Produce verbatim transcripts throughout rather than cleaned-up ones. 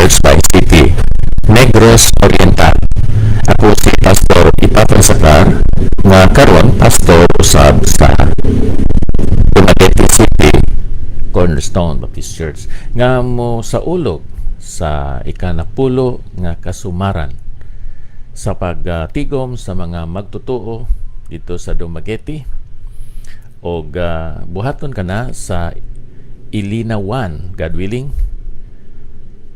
Church Bay City, Negros Oriental. Ako si Pastor Ipatan Sakar, nga karon pastor usab sa Dumaguete City Cornerstone Baptist Church, nga mosaulog sa ikanapulo nga kasumaran sa pagtigom sa mga magtutuo dito sa Dumaguete, og, ah, buhaton kana sa Ilina one, God willing,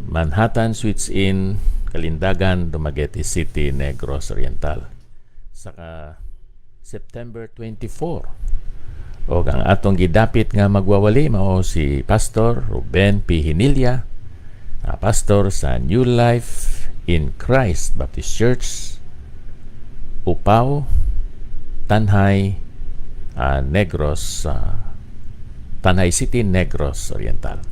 Manhattan Suites Inn, Kalindagan, Dumaguete City, Negros Oriental, sa ka-, September twenty-four. Og ang atong gidapit nga magwawali mao si Pastor Ruben P. Hinilla, ah, pastor sa New Life in Christ Baptist Church, Upao, Tanjay, ah, Negros, ah, Tanjay City, Negros Oriental.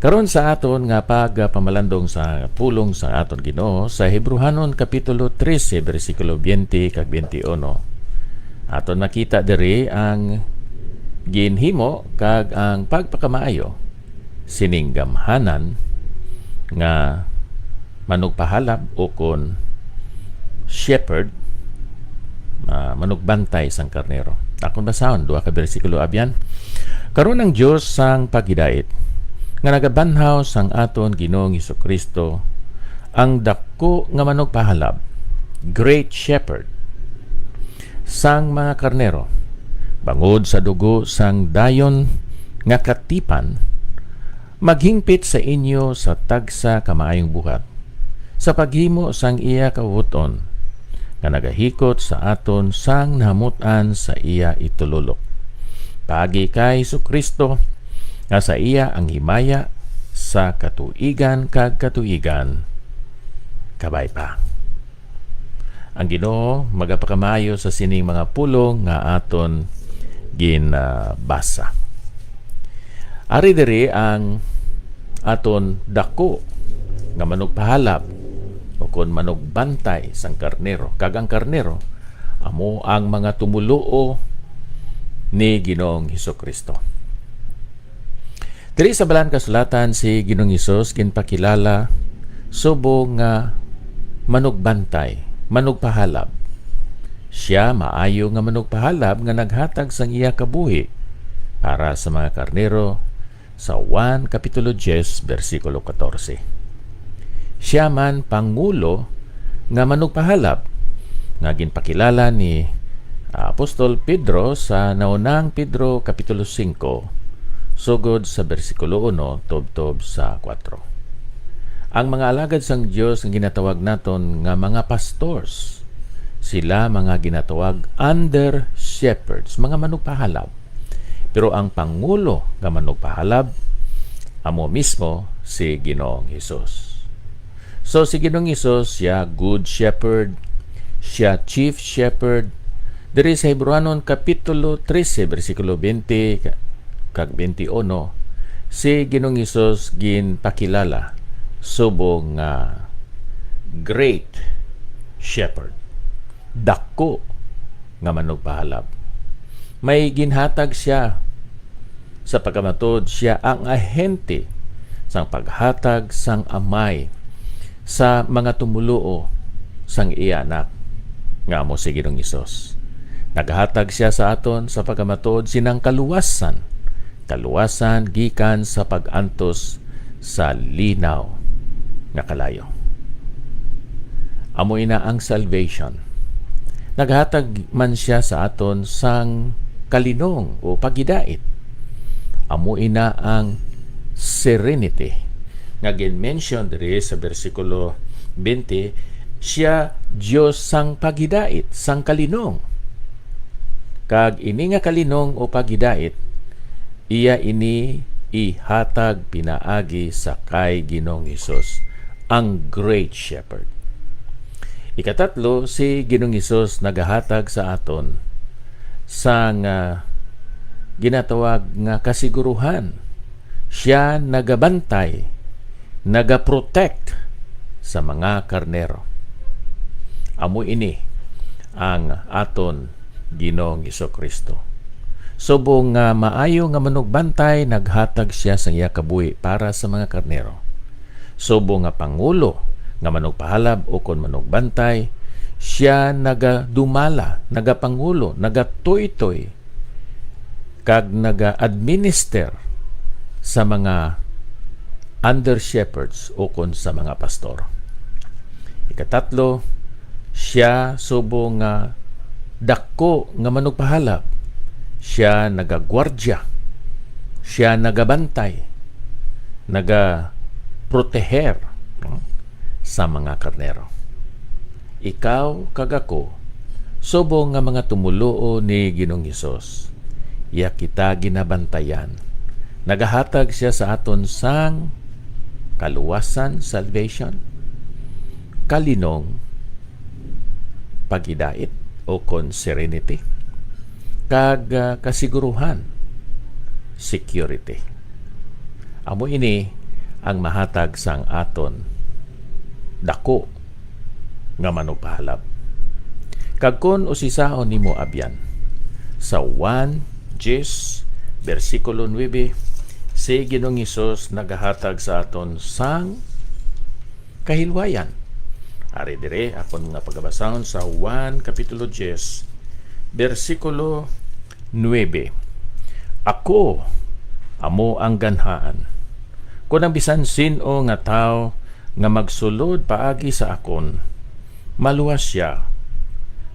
Karon sa aton nga pagpamalandong sa pulong sa aton Ginoo sa Hebrehanon kapitulo trese, bersikulo twenty kag twenty-one, aton makita diri ang ginhimo kag ang pagpakamaayo sining gamhanan nga manugpahalab, ukon shepherd, ah, manugbantay sang karnero. Akon basahon, duha ka bersikulo, abyan. Karon ang Dios sang paghidait, nga nagabanhaw sang aton Ginoong Jesu-Cristo, ang dako nga manugpahalab, great shepherd, sang mga karnero, bangod sa dugo sang dayon nga katipan, maghingpit sa inyo sa tagsa ka maayong buhat, sa paghimo sang iya kahuton, nga nagahikot sa aton sang nahamut-an sa iya itululok, paagi kay Jesu-Cristo, nga sa iya ang himaya sa katuigan kag katuigan. Kabay pa. Ang Ginoo magapakamaayo sa sining mga pulong nga aton ginbasa. Ari diri ang aton dako nga manugpahalab, ukon manugbantay sang karnero, kag ang karnero amo ang mga tumoluo ni Ginoong Jesu-Cristo. Diri sa Balaan Kasulatan, si Ginoong Hesus ginpakilala subong nga manugbantay, manugpahalab. Sia maayo nga manugpahalab nga naghatag sang iya kabuhi para sa mga karnero sa Juan kapitulo diyes, bersikulo katorse. Sia man pangulo nga manugpahalab nga ginpakilala ni Apostol Pedro sa Naunang Pedro kapitulo singko, sugod sa bersikulo uno tubtob sa kuwatro. Ang mga alagad sang Dios nga ginatawag naton nga mga pastors, sila mga ginatawag under shepherds, mga manugpahalab. Pero ang pangulo nga manugpahalab amo mismo si Ginoong Hesus. So, si Ginoong Hesus, siya good shepherd, siya chief shepherd. Diri sa Hebrehanon kapitulo trese, bersikulo twenty ka-, kag twenty-one, si Ginoong Hesus ginpakilala subong nga great shepherd, dako nga manugpahalab. May ginhatag siya sa pagkamatud siya ang ahente sang paghatag sang Amay sa mga tumoluo sang iya Anak, nga amo si Ginoong Hesus. Nagahatag siya sa aton sa pagkamatud sinang kaluwasan, kaluwasan gikan sa pag-antos sa linaw nga kalayo. Amo ina ang salvation. Naghatag man siya sa aton sang kalinong o paghidait. Amo ina ang serenity nga gin-mention diri sa bersikulo twenty, siya Dios sang paghidait, sang kalinong. Kag ini nga kalinong o paghidait, iya ini ihatag pinaagi sa kay Ginoong Hesus, ang Great Shepherd. Ikatatlo, si Ginoong Hesus nagahatag sa aton sang, ah, ginatawag nga kasiguruhan. Siya nagabantay, nagaprotect sa mga karnero. Amo ini ang aton Ginoong Jesu-Cristo. Subong nga maayo nga manugbantay, naghatag siya sang iya kabuhi para sa mga karnero. Subong nga pangulo nga manugpahalab ukon manugbantay, sia nagadumala, nagapangulo, nagatuytoy, kag naga-administer sa mga under shepherds ukon sa mga pastor. Ikatatlo, sia subong nga dako nga manugpahalab, sia nagagwardya, sia nagabantay, nagaproteher, no, sa mga karnero. Ikaw kag ako, subong nga mga tumoluo ni Ginoong Hesus, iya kita ginabantayan. Nagahatag sia sa aton sang kaluwasan, salvation, kalinong, paghidait, ukon serenity, kag, ah, kasiguruhan, security. Amo ini ang mahatag sang aton dako nga manugpahalab. Kag kon usisaon nimo abyan, sa Juan diyes, bersikulo nuebe, si Ginoong Hesus nagahatag sa aton sang kahilwayan. Ari diri akon nga pagabasahon sa Juan Kapitulo diyes, bersikulo nuebe. "Ako amo ang ganhaan. Kon ang bisan sin-o nga tawo nga magsulod paagi sa akon, maluwas sia,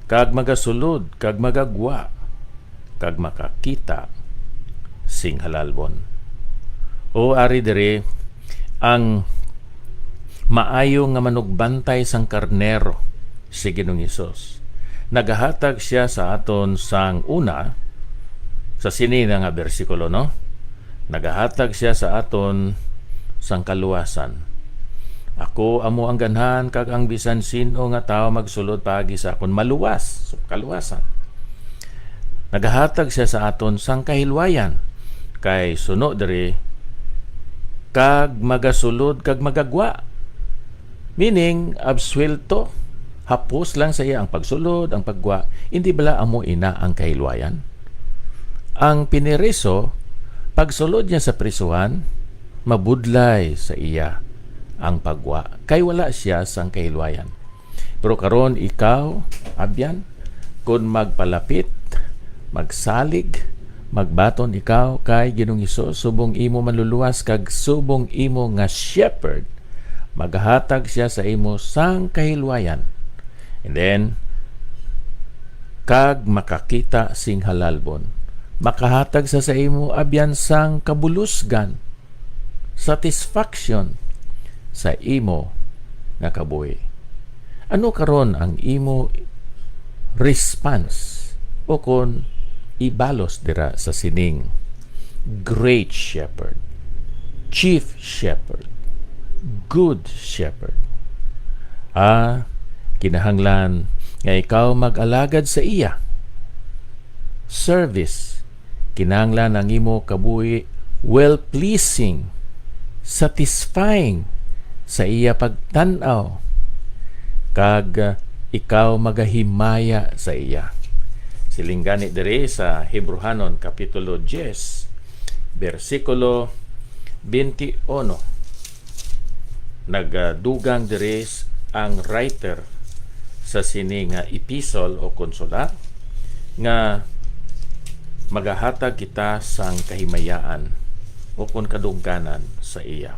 kag magasulod kag magagwa, kag makakita sing halalbon." O ari diri ang maayo nga manugbantay sang karnero, si Ginoong Hesus. Nagahatag sia sa aton sang una, sa sini na nga bersikulo, no? Nagahatag sia sa aton sang kaluwasan. "Ako amo ang ganhan, kag ang bisan sin-o nga tawo magsulod paagi sa akon maluwas." So, kaluwasan. Nagahatag sia sa aton sang kahilwayan, kay suno diri, "Kag magasulod kag magagwa." Meaning, absuwelto, hapos lang sa iya ang pagsulod, ang paggwa. Hindi bala amo ina ang kahilwayan? Ang piniriso, pagsulod niya sa prisuhan, mabudlay sa iya ang paggwa, kay wala sia sang kahilwayan. Pero karon ikaw, abyan, kon magpalapit, magsalig, magbaton ikaw kay Ginoong Hesus subong imo manluluwas kag subong imo nga shepherd, magahatag sia sa imo sang kahilwayan. And then, kag makakita sing halalbon, makahatag sa sa imo abyan sang kabulusgan, satisfaction sa imo nga kabuhi. Ano karon ang imo response o kon ibalos dira sa sining Great Shepherd, Chief Shepherd, Good Shepherd? Ah, kinahanglan nga ikaw mag-alagad sa iya. Service, kinahanglan ang imo kabuhi well-pleasing, satisfying sa iya pagtan-aw, kag, ah, ikaw magahimaya sa iya. Siling gani diri sa Hebrehanon Kapitulo diyes, bersikulo twenty-one. Nagadugang diri s-, ang writer sa sini nga epistle o konsulat nga magahatag kita sang kahimayaan o kon kadungganan sa iya.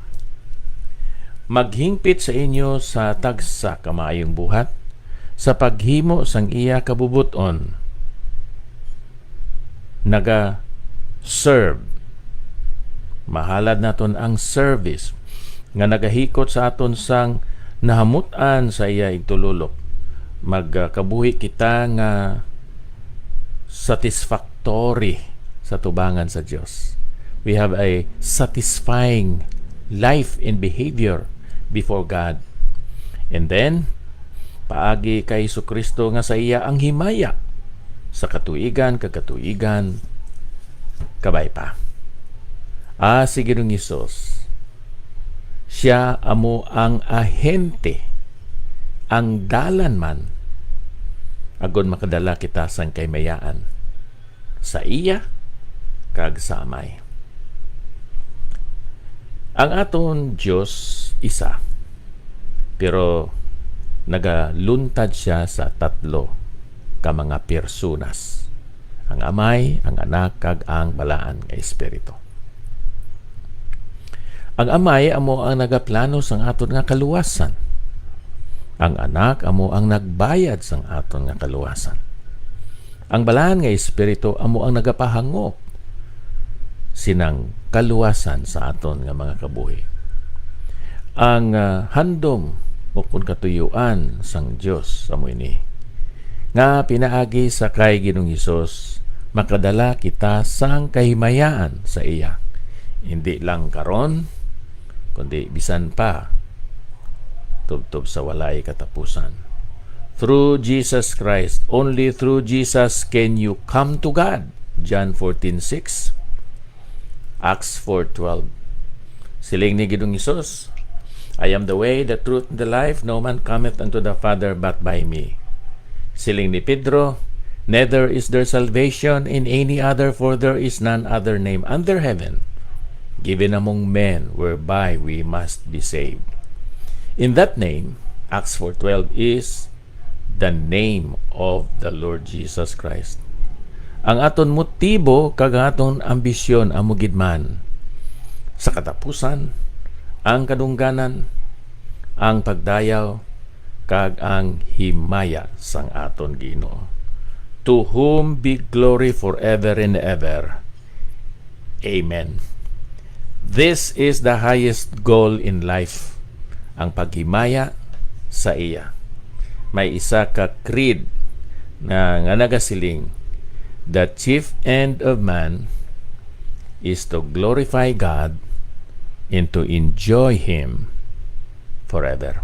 Maghingpit sa inyo sa tagsa ka maayong buhat sa paghimo sang iya kabubot-on. Naga-serve. Mahalad naton ang service nga nagahikot sa aton sang nahamut-an sa iya igtululok. Magkabuhi kita nga satisfactory sa tubangan sa Dios. We have a satisfying life and behavior before God. And then, paagi kay Jesu-Cristo nga sa iya ang himaya sa katuigan kag katuigan, kabay pa. Ah, si Ginoong Hesus, siya amo ang ahente, ang dalan man, agod makadala kita sang kahimayaan sa iya kag sa Amay. Ang aton Dios isa. Pero nagaluntad sia sa tatlo ka mga personas, ang Amay, ang Anak, kag ang Balaan nga Espiritu. Ang Amay amo ang nagaplano sang aton nga kaluwasan. Ang Anak amo ang nagbayad sang aton nga kaluwasan. Ang Balaan nga Espiritu amo ang nagapahangop sinang kaluwasan sa aton nga mga kabuhi. Ang, ah, handom o kon katuyuan sang Dios amo ini, nga pinaagi sa kay Ginoong Hesus makadala kita sang kahimayaan sa iya, hindi lang karon, kundi bisan pa tubtob sa walay katapusan. Through Jesus Christ, only through Jesus can you come to God. John fourteen six, Acts four twelve. Siling ni Ginoong Hesus, "I am the way, the truth, and the life. No man cometh unto the Father but by me." Siling ni Pedro, "Neither is there salvation in any other, for there is none other name under heaven given among men whereby we must be saved." In that name, Acts four twelve is the name of the Lord Jesus Christ. Ang aton motibo kag ang aton ambisyon amo gid man, sa katapusan, ang kadungganan, ang pagdayaw, kag ang himaya sang aton Ginoo. To whom be glory forever and ever. Amen. This is the highest goal in life, ang paghimaya sa iya. May isa ka creed na, nga nagasiling, "The chief end of man is to glorify God and to enjoy Him forever."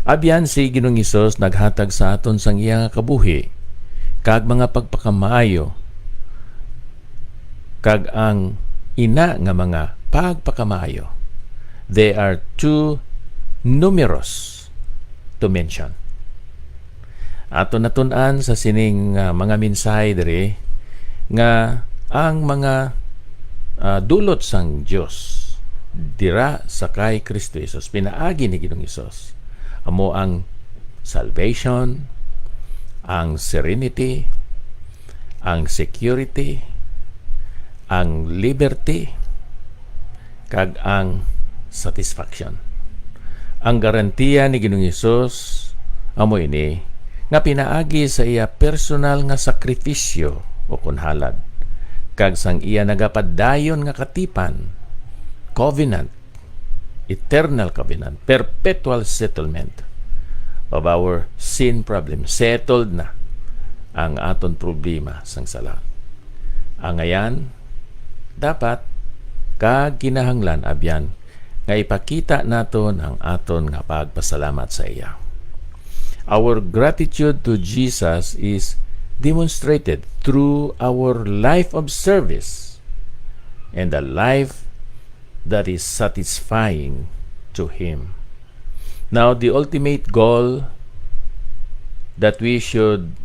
Abyan, si Ginoong Hesus naghatag sa aton sang iya nga kabuhi kag mga pagpakamaayo, kag ang ina nga mga pagpakamaayo, they are too numerous to mention. Aton natun-an sa sining, ah, mga mensahe diri nga ang mga, ah, dulot sang Dios dira sa kay Cristo Jesus, pinaagi ni Ginoong Hesus, amo ang salvation, ang serenity, ang security, ang liberty, kag ang satisfaction. Ang garantiya ni Ginoong Hesus amo ini, nga pinaagi sa iya personal nga sakrifisyo o kon halad, kag sang iya nagapadayon nga katipan, covenant, eternal covenant, perpetual settlement of our sin problem. Settled na ang aton problema sang sala. Angayan, dapat kag kinahanglan abyan nga ipakita naton ang aton nga pagpasalamat sa iya. Our gratitude to Jesus is demonstrated through our life of service and a life that is satisfying to Him. Now, the ultimate goal that we should,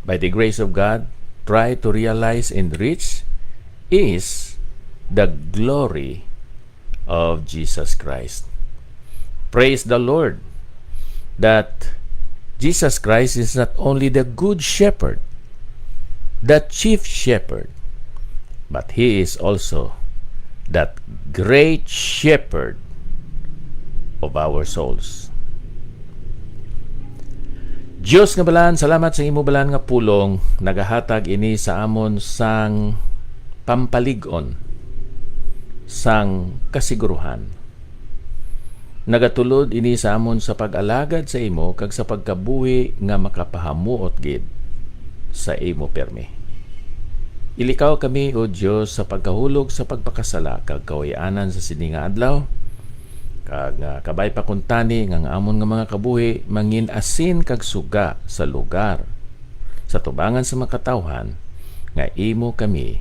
by the grace of God, try to realize and reach is the glory of Jesus Christ. Praise the Lord that Jesus Christ is not only the good shepherd, the chief shepherd, but He is also that great shepherd of our souls. Dios nga balaan, salamat sa imo balaan nga pulong. Nagahatag ini sa amon sang pampalig-on, sang kasiguruhan. Nagatulod ini sa amon sa pag-alagad sa imo kag sa pagkabuhi nga makapahamuot gid sa imo pirmi. Ilikaw kami, O Dios, sa pagkahulog sa pagpakasala kag kahuy-anan sa sini nga adlaw, kag, ah, kabay pa kuntani nga ang amon nga mga kabuhi mangin-asin kag suga sa lugar sa tubangan sa mga katawhan nga imo kami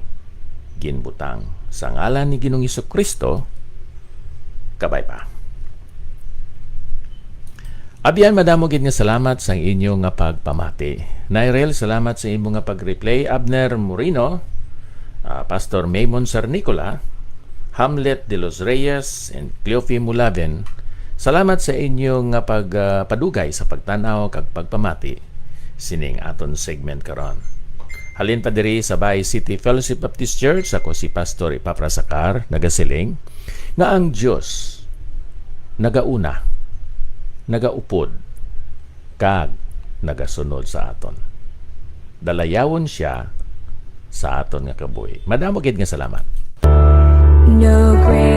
ginbutang. Sa ngalan ni Ginoong Jesu-Cristo, kabay pa. Abyan, madamo gid nga salamat sa inyo nga pagpamati. Nairel, salamat sa imo nga pag-replay. Abner Moreno, ah, Pastor Maymon Sarnicola, Hamlet de los Reyes, and Cleofe Mulaven, salamat sa inyo nga pag, ah, padugay sa pagtanaw kag pagpamati sining aton segment karon. Halin pa diri sa Bay City Fellowship Baptist Church, ako si Pastor Epafras Acar, nagasiling nga ang Dios nagauna, nagaupod, kag nagasunod sa aton. Dalayawon siya sa aton nga kabuhi. Madamo gid nga salamat. No great